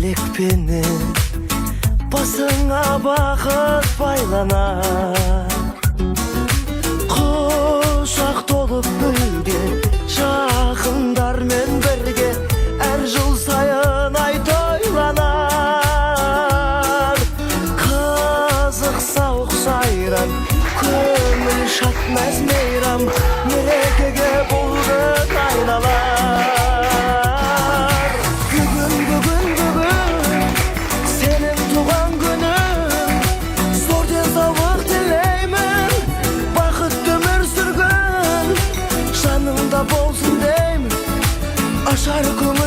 Тілекпенен басыңа бақыт байланар. Құшақ толып гүлге, жақындармен бірге әр жыл сайын ай тойланар. Қызық, сауық, сайран, көңіл шат, мәз мейрам, мерекеге бұл күн айналар. Бүгін, бүгін, бүгін сенің туған күнің. Зор денсаулық тілеймін, бақытты өмір сүргін. Жаныңда болсын деймін, ашар көңіл.